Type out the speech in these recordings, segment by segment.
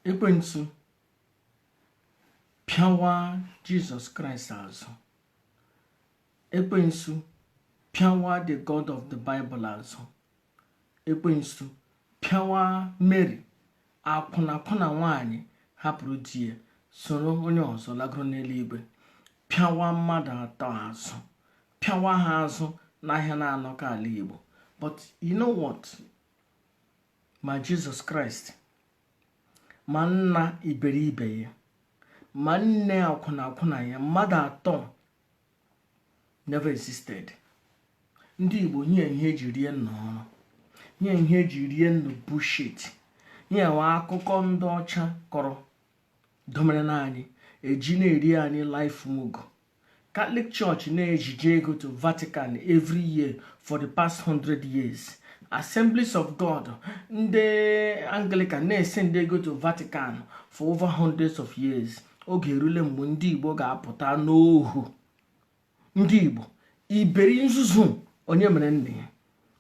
Ekwensu pịawa Jizọs Kraịst azụ. Ekwensu pịawa the God of the Bible azụ. Ekwensu pịawa Mary, akwụna akwụna nwaanyị hapụrụ di ya soro onye ọzọ lagoro n'eluigwe. Pịawa mmadụ atọ azụ, pịawa ha azụ n'ahịa na-anọkọ ala Igbo. But you know what? Ma Jesus Christ, ma nna iberibe ya, ma nne akwụna akwụna ya, mmadụ atọ never existed. Ndị Igbo nye ihe eji rie nna ọrụ, nye ihe eji rie nnu bullshit, nye nwe akụkọ ndị ọcha kọrọ domere anyị eji na-eri anyị life mugu. Catholic Church na-ejije ego to Vatican every year for the past 100 years. Assemblies of God, ndị Anglican na-ese ndị ego to Vatican for over hundreds of years. Oge erule mgbe ndị Igbo ga-apụta n'ohu. Ndị Igbo iberi nzuzu, onye mere nna ya,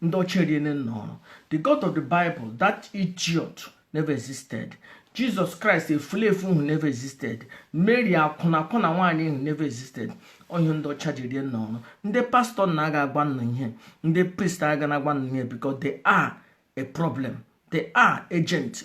ndị ọcha eriene nna ọrụ. The God of the Bible, that idiot, never existed. Jesus Christ efulefu who never existed. Mary akwụna akwụna nwaanyị who never existed. Onye ndị ọcha ji rie nna ọrụ. Ndị pastọ na-aga agwa nna ihe, ndị priest aga na-agwa nna ihe, because they are a problem, they are agent.